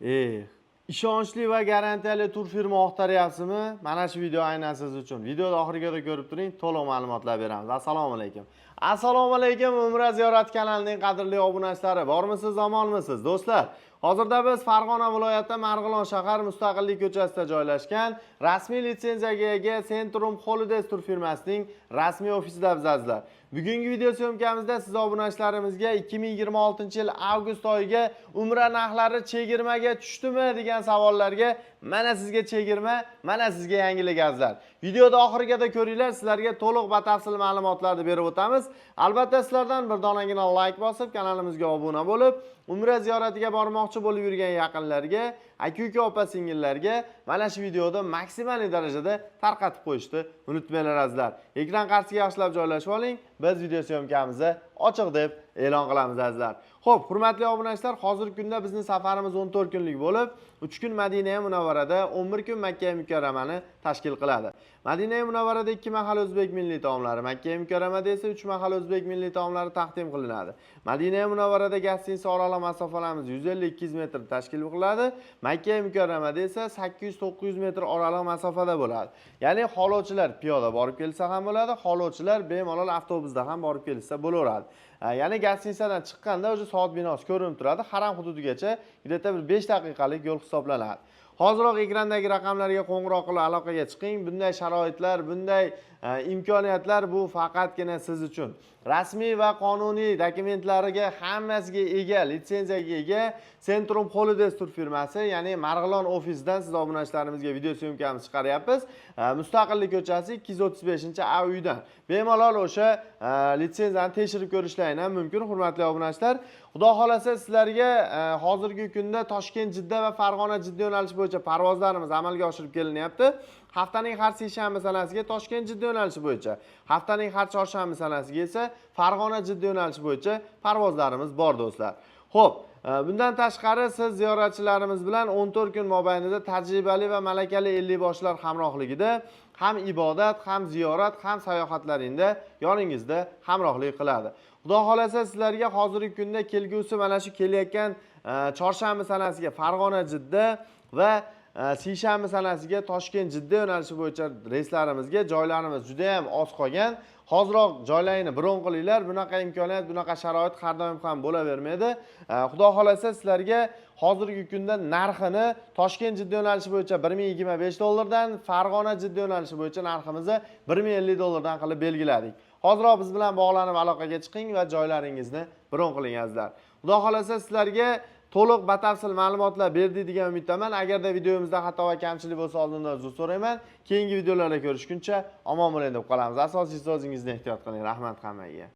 Eh, ishonchli va garantiyali turfirma axtaryapsizmi? Mana shu video aynan siz uchun. Videoni oxirigacha ko'rib turing, to'liq ma'lumotlar beramiz. Assalomu alaykum. Assalomu alaykum, Umra ziyorat kanalining qadrli obunachilari. Bormisiz, omonmisiz, do'stlar? Hozirda biz Farg'ona viloyati Marg'ilon shahar Mustaqillik ko'chasida joylashgan rasmiy litsenziyaga ega Centrum Holidays turfirmasining rasmiy ofisida biz, azizlar. Bugungi video съёмка mizda siz obunachilarimizga 2026-yil avgust oyiga umra narxlari chegirmaga tushdimi degan savollarga mana sizga chegirma, mana sizga yangilik, azizlar. Videoda oxirigacha ko'ringlar, sizlarga to'liq batafsil ma'lumotlarni berib o'tamiz. Albatta, sizlardan bir donagina layk bosib, kanalimizga obuna bo'lib, umra ziyoratiga bormoqchi bo'lib yurgan yaqinlarga, aka-uka, opa singillarga mana shu videoni maksimal darajada tarqatib qo'yishni unutmanglar, azizlar. Ekran qarshisiga yaxshilab joylashib oling. Biz video съёмка mizni ochiq deb e'lon qilamiz, azizlar. Xo'p, hurmatli obunachilar, hozirgi kunda bizning safarimiz 14 kunlik bo'lib, 3 kun Madina Munavvarada, 11 kun Makka Mukarramani tashkil qiladi. Madina Munavvarada 2 mahal o'zbek milliy taomlari, Makka Mukarramada esa 3 mahal o'zbek milliy taomlari taqdim qilinadi. Madina Munavvarada гостиница oraliq masofalarimiz 150-200 metr tashkil qiladi. Makka Mukarramada esa 800-900 metr oraliq masofada bo'ladi. Ya'ni xohlovchilar piyoda borib kelsa ham bo'ladi, xohlovchilar bemalol avtobusda ham borib kelsa bo'laveradi. Ya'ni гостиница dan chiqqanda o'sha soat binosi ko'rinib turadi. Haram hududigacha где-то bir 5 daqiqalik yo'l hisoblanadi. Hoziroq ekrandagi raqamlarga qo'ng'iroq qilib aloqaga chiqing. Bunday sharoitlar, bunday imkoniyatlar bu faqatgina siz uchun. Rasmiy va qonuniy dokumentlariga hammasiga ega, litsenziyaga ega Centrum Holidays tur firmasi, ya'ni Marg'ilon ofisidan siz obunachilarimizga video съёмка miz chiqaryapmiz. Mustaqillik ko'chasi 235-A uydan. Bemalol o'sha litsenziyani tekshirib ko'rishlaring ham mumkin, hurmatli obunachilar. Xudo xolasa, sizlarga hozirgi kunda Toshkent, Jidda va Farg'ona, Jidda yo'nalishi bo'yicha parvozlarimiz amalga oshirib kelinyapti. Haftaning har seshanba sanasiga Toshkent, Jidda yo'nalishi bo'yicha, haftaning har chorshanba sanasiga esa Farg'ona, Jidda yo'nalishi bo'yicha parvozlarimiz bor, do'stlar. Xo'p, bundan tashqari siz ziyoratchilarimiz bilan 14 kun mobaynida tajribali va malakali 50 boshlar hamrohligida ham ibodat, ham ziyorat, ham sayohatlaringda yoningizda hamrohlik qiladi. Xudo xolasa, sizlarga hozirgi kunda kelgusi mana shu kelayotgan chorshanba sanasiga Farg'ona, Jidda va seshanba sanasiga Toshkent, Jidda yo'nalishi bo'yicha reyslarimizga joylarimiz juda ham oz qolgan. Hoziroq joylaringni bron qilinglar. Bunaqa imkoniyat, bunaqa sharoit har doim ham bo'lavermaydi. Xudo xolasa, sizlarga hozirgi kunda narxini Toshkent, Jidda yo'nalishi bo'yicha 1025 dollardan, Farg'ona, Jidda yo'nalishi bo'yicha narximizni 1050 dollardan qilib belgiladik. Hoziroq biz bilan bog'lanib aloqaga chiqing va joylaringizni bron qiling, azizlar. Xudo xolasa, sizlarga to'liq batafsil ma'lumotlar berdik degan umiddaman. Agarda videomizda xato va kamchilik bo'lsa, oldindan uzr so'rayman. Keyingi videolarda ko'rishguncha omon bo'ling deb qolamiz. Asosiysi, o'zingizni ehtiyot qiling. Rahmat hammaga.